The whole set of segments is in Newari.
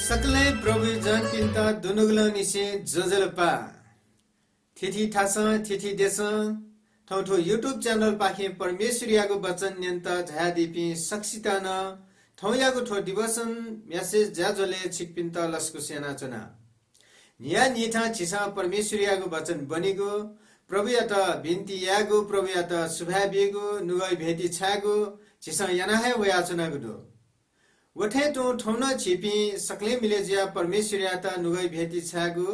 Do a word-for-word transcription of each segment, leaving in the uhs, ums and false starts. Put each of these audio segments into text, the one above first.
सकलें प्रभुया जनपिन्त दुनुगलंनिसें ज्वजलपा। थीथी थासं, थीथी देशं थौं थ्व YouTube channel पाखें परमेश्वरयागु वचन न्यनेत झायादीपिं सकसितं नं थौंयागु थ्व devotion message ज्याझ्वलय् छिकपिन्त लसकुस यानाच्वना। न्हियान्हिथं झीसं परमेश्वरयागु वचन ब्वनेगु, प्रभुयात बिन्ति यायेगु, प्रभुयात सुभाय् बीगु, नुगः भेटी छायेगु झीसं याना हे वयाच्वनागु दु। व थें तुं थौं नं झीपिं सकलें मिलय् जुयाः परमेश्वरयात नुगः भेटी छायेगु,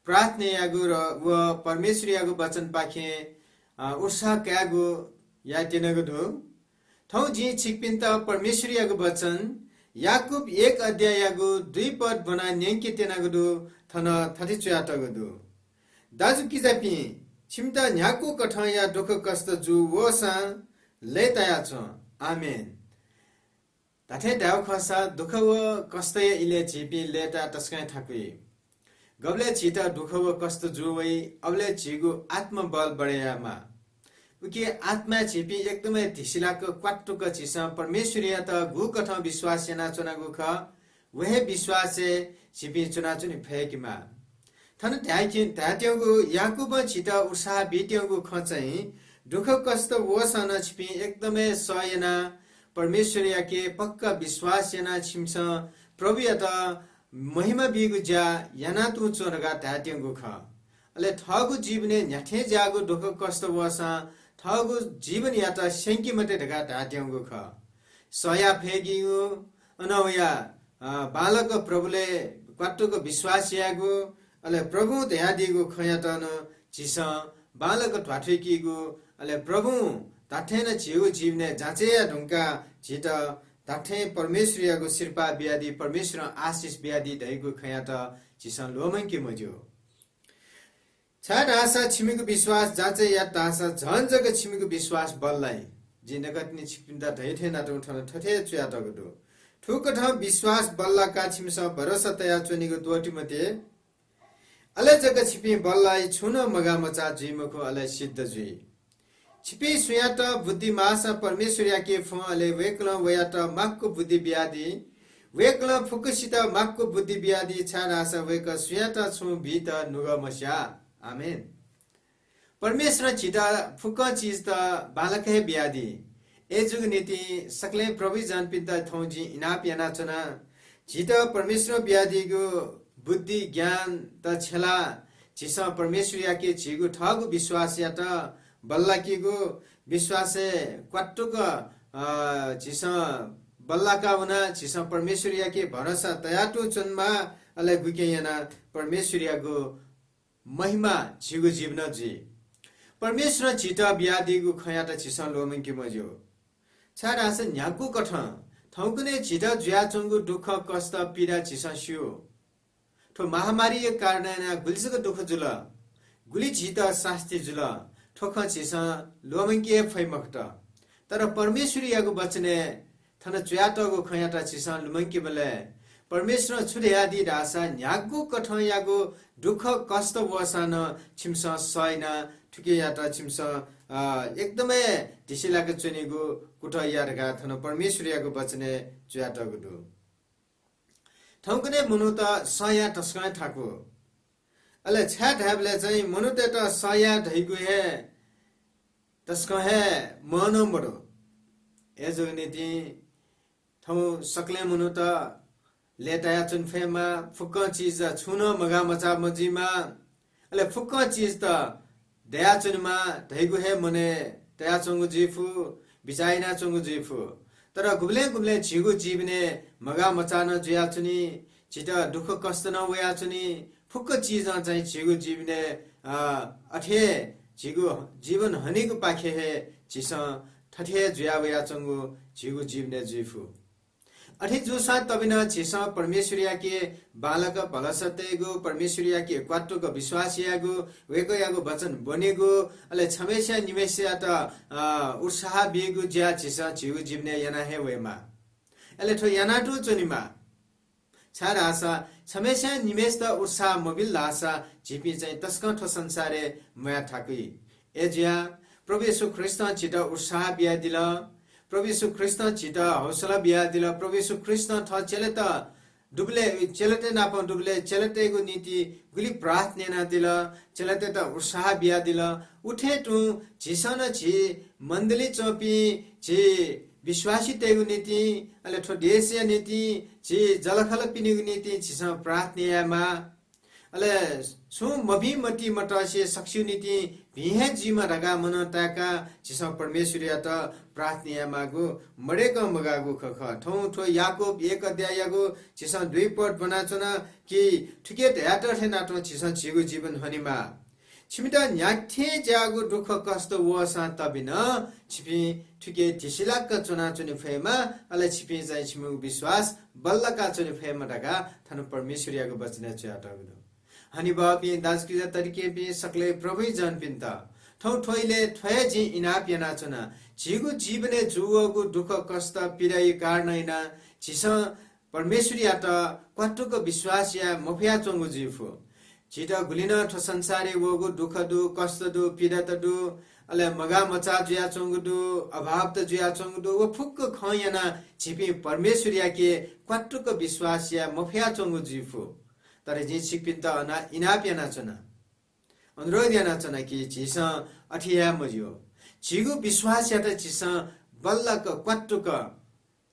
प्रार्थना यायेगु र व परमेश्वरयागु वचनपाखें, अ, उत्साह कायेगु यायेत्यनागु दु। थौं जिं छिकपिन्त परमेश्वरयागु वचन याकूब एक अध्याययागु दुई पद ब्वनाः न्यंकेत्यनागु दु। थन थथे च्वयातःगु दु, दाजुकिजापिं, छिमित न्ह्यागु कथंया दुःखकष्ट जू वःसां लय्ताया च्वँ। आमेन। धात्थें धायेगु खःसा दुःख व कष्टया इलय् झीपिं लय्ताः तसकं थाकुइ। गबलय् झीत दुःख व कष्ट जू वइ, अबलय् झीगु आत्मबल बढे यायेमाः। उकिं आत्माय् झीपिं एकदमै धिसिलाक क्वात्तुक झीसं परमेश्वरयात गुकथं विश्वास यानाच्वनागु खः, व हे विश्वासय् झीपिं च्वनाच्वने फय्केमाः। थन धायेके, धायेत्यंगु याकूबं झीत उत्साह बीत्यंगु खँ चाहिँ दुःखकष्ट वःसां नं छिपिं एकदमै सह यानाः परमेश्वरयाके पक्का विश्वास यानाः छिमिसं प्रभुयात महिमा बीगु ज्या याना तुं च्वँ धकाः धायेत्यंगु खः। अले थःगु जीवनय् न्ह्याथें ज्याःगु दुःखकष्ट वःसां थःगु जीवनयात स्यंके मते धकाः धायेत्यंगु खः। सह याये फय्केगु, अनं वयाः, अ, बांलाक प्रभुलय् क्वात्तुक विश्वास यायेगु, अले प्रभुं धयादीगु खँयात नं झीसं बांलाक ध्वाथुइकेगु, अले प्रभुं धात्थें नं झीगु जीवनय् जाँचय् याये धुंकाः झीत धात्थें परमेश्वरयागु सिरपाः बियादी, परमेश्वरं आशिष बियादी धइगु खँयात झीसं ल्वःमंके मज्यू। छाय्धाःसा छिमिगु विश्वास जाँचय् यात धाःसा झन जक छिमिगु विश्वास बल्लाइ। जिं नकतिनि छिकपिन्त धयाथें नातुं थन थथे च्वयातःगु दु, थुकथं विश्वास बल्लाकाः छिमिसं भरोसा तयाच्वनेगु त्वःते मते। अले जक छिपिं बल्लाइ, छुं नं मगाःमचाः जुइ मखु, अले सिद्ध जुइ। छिपिं सुयातं बुद्धि माःसा परमेश्वरयाके फ्वँ, अले वय्कलं वयात माक्व बुद्धि बियादी। वय्कलं फुक्कसित माक्व बुद्धि बियादी, छाय्धाःसा वय्कः सुयातं छुं बीत नुगः मस्याः। आमेन। परमेश्वरं झीत फुक्कं चिजत बांलाक हे बियादी। अय्जूगु निंतिं सकलें प्रभुया जनपिन्त थौं जिं इनाप यानाच्वना। झीत परमेश्वरं बियादीगु बुद्धि, ज्ञानत छ्यलाः झीसं परमेश्वरयाके झीगु थःगु विश्वासयात बल्लाकेगु, विश्वासय् क्वात्तुक, अ, झीसं बल्लाका वनाः झीसं परमेश्वरयाके भरोसा तयातुं च्वनेमाः, अले गुकिं यानाः परमेश्वरयागु महिमा झीगु जीवनं जुइ। परमेश्वरं झीत बियादीगु खँयात झीसं ल्वःमंके मज्यू। छाय्धाःसा न्ह्यागु कथं थौंकन्हय् झीत जुयाच्वंगु दुःख, कष्ट, पीडा झीसं स्यू। थ्व महामारीया कारणं यानाः गुलि जक दुःख जुल, गुलि झीत सास्ती जुल, थ्व खँ झीसं ल्वःमंके हे फइ मखुत। तर परमेश्वरयागु वचनय् थन च्वयातःगु खँयात झीसं लुमंकेबलय् परमेश्वरं छु धयादी धाःसा, न्ह्यागु कथंयागु दुःख कष्ट वःसां नं छिमिसं सह यानाः थुकियात छिमिसं, अ, एकदमै धिसिलाक च्वनेगु कुतः या धकाः थन परमेश्वरयागु वचनय् च्वयातःगु दु। थौंकन्हय् मनूत सह याये तसकं हे थाकु। अले छाय् धायेबलय् चाहिँ मनूतय्त सह याये धइगु हे तसकं हे मनं मदु। अय्जूगु निंतिं थौं सकलें मनूत लय्तायाच्वने फयेमाः, फुक्कं चिज छुं नं मगाःमचाः मजुइमाः। अले फुक्कं चिजत दयाच्वनेमाः धइगु हे मनय् तयाच्वंगु जुइ फु, बिचाः यानाच्वंगु जुइ फु। तर गुबलें गुबलें झीगु जीवनय् मगाःमचाः नं जुयाच्वनी, झीत दुःख कष्ट नं वयाच्वनी, फुक्क चिजं चाहिँ झीगु जीवनय्, अ, अथे झीगु जीवन हनीगु पाखे हे झीसं थथे जुया वयाच्वंगु झीगु जीवनय् जुइ फु। अथे जूसां तबि नं झीसं परमेश्वरयाके बांलाक भलसा तयेगु, परमेश्वरयाके क्वात्तुक विश्वास यायेगु, वय्कःयागु वचन ब्वनेगु, अले छम्हेस्यां निम्हेस्यात, अ, उत्साह बीगु ज्या झीसं झीगु जीवनय् याना हे वयेमाः। अले थ्व याना तुं च्वनेमाः। छाय्धाःसा छम्हेस्यां निम्हेसित उत्साह मबिल धाःसा झीपिं चाहिँ तसकं थ्व संसारय् म्वाये थाकुइ। अय्जुयाः प्रभु येशू ख्रीष्टं झीत उत्साह बियादिल। प्रभु येशू ख्रीष्टं झीत हौसला बियादिल। प्रभु येशू ख्रीष्टं थः चेलात दुबलय् चेलातय् नाप दुबलय् चेलातय्‌गु निंतिं गुलि प्रार्थना यानादिल, चेलातय्‌त उत्साह बियादिल, उथें तुं झीसं नं झी मण्डली च्वंपिं झी विश्वासीतय्‌गु निंतिं, अले थ्व देशया निंतिं, झी जःलाखःलापिनिगु निंतिं झीसं प्रार्थना यायेमाः। अले छुं मभिं मतिइ मतसे सकसिया निंतिं भिं हे जुइमा धकाः मनं ताय्‌काः झीसं परमेश्वरयात प्रार्थना यायेमाःगु मदय्‌कं मगाःगु खँ खः। थौं थ्व याकूब एक अध्याययागु झीसं दुई पद ब्वनाच्वना कि थुके धयातःथें नां तुं झीसं झीगु जीवन हनेमाः। छिमित न्ह्याथे ज्याःगु दुःखकष्ट वःसां तबि नं छिपिं थुके धिसिलाक्क च्वनाच्वने फयेमा, अले छिपिं चाहिँ छिमिगु विश्वास बल्लाका च्वने फयेमा धकाः थन परमेश्वरयागु वचनय् च्वयातःगु दु। हनेबहःपिं दाजुकिजा तताकेहेँपिं सकलें प्रभुइ जनपिन्त, थौं थ्व इलय् थ्व हे जिं इनाप यानाच्वना। झीगु जीवनय् जूवःगु दुःखकष्ट पीडाया कारणं यानाः झीसं परमेश्वरयात क्वातुक विश्वास याये मफयाच्वंगु जुइफु। झीत गुलिनं थ्व संसारय् वःगु दुःख दु, कष्ट दु, पीडात दु, अले मगाः मचाः जुयाच्वंगु दु, अभावत जुयाच्वंगु दु। व फुक्क खँ यानाः झीपिं परमेश्वरयाके क्वातुक विश्वास याये मफयाच्वंगु जुइफु। तर जिं छिकपिन्त अन इनाप यानाच्वना, अनुरोध यानाच्वना कि झीसं अथे याये मज्यू। झीगु विश्वासयात झीसं बल्लाक क्वातुक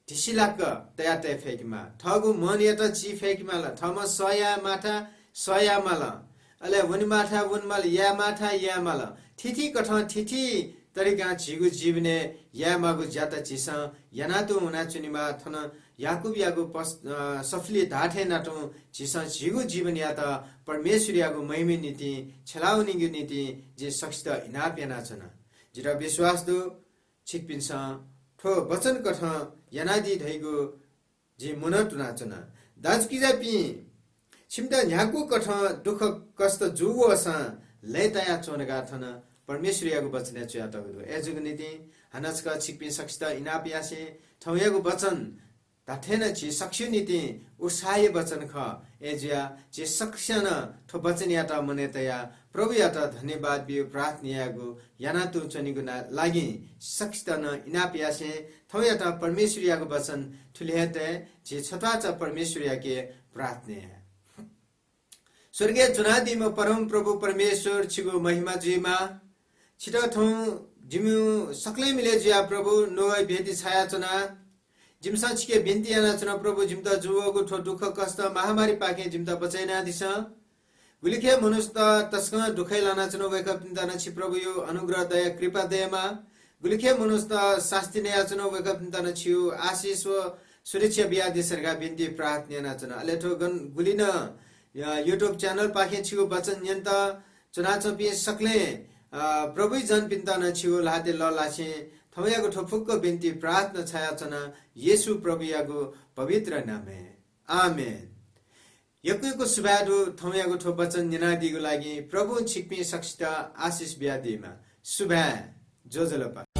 धिसिलाक्क तयातये फय्केमाः। थःगु मनयात ची फय्केमाल। थःम्हं सह यायेमाःथाय् सह यायेमाल। अले वनेमाःथाय् वनेमाल, यायेमाःथाय् यायेमाल। थीथी कथं थीथी तरिकां झीगु जीवनय् यायेमाःगु ज्यात झीसं यानातुं वनाच्वनेमाः। थन याकूबयागु पस-, अ, सफुलिइ धाःथें नां तुं झीसं झीगु जीवनयात परमेश्वरयागु महिमा निंतिं छ्यलावनीगु निंतिं जिं सकसित इनाप यानाच्वना। जितः विश्वास दु, छिकपिन्सं थ्व वचन कथं यानादी धइगु जिं मनंतुनाच्वना। दाजुकिजापिं, छिमित न्ह्यागु कथं दुःखकष्ट जूवःसां लय्ताया च्वँ धकाः थन परमेश्वरयागु वचनय् च्वयातःगु दु। अय्जूगु निंतिं हानं छकः छिकपिं सकसित इनाप यासें थौंयागु वचन धात्थें नं झी सकसिया निंतिं उत्साहया वचन खः। अय्जुयाः झी सकसिनं थ्व वचनयात मनय् तयाः प्रभुयात धन्यवाद बिउ प्रार्थना यायेगु यानातुं च्वनेगु ना-, लागि सकसित नं इनाप यासें थौंयात परमेश्वरयागु वचन थुलि हे तये। झी छत्वाःचा परमेश्वरयाके प्रार्थना याये। स्वर्गय् च्वनादीम्ह परमप्रभु परमेश्वर, छिगु महिमा जुइमा। छितः थौं जिमि सकलें मिलय् जुयाः प्रभु, नोगः भेटी छायाच्वना। जिमिसं छिके बिन्ति यानाच्वना प्रभु, जिमित जूवःगु थ्व दुःखकष्ट महामारीपाखें जिमित बचय् यानादिसँ। गुलिखे मनूत तसकं दुःखय् लानाच्वन, वय्कःपिन्त नं छि प्रभुयो अनुग्रह, दया, कृपा दयेमा। गुलिखे मनूत सास्ती नयाच्वन, वय्कःपिन्त नं छियो आशिष व सुरक्षा बियादिसँ धकाः बिन्ति प्रार्थना यानाच्वन। अले थ्व गन-, गुलिनं, अ, YouTube channel पाखें छिगु वचन न्यंत च्वनाच्वंपिं सकलें, अ, प्रभुइ जनपिन्त नं छिगु ल्हातय् लःल्हासें थौंयागु थ्व फुक्क बिन्ति प्रार्थना छायाच्वना येशू प्रभुयागु पवित्र नामय्। आमेन। यक्व यक्व सुभाय् दु थौंयागु थ्व वचन न्यनादीगु लागि। प्रभुं छिकपिं सकसित आशिष बियादीमा। सुभाय्। ज्वजलपा।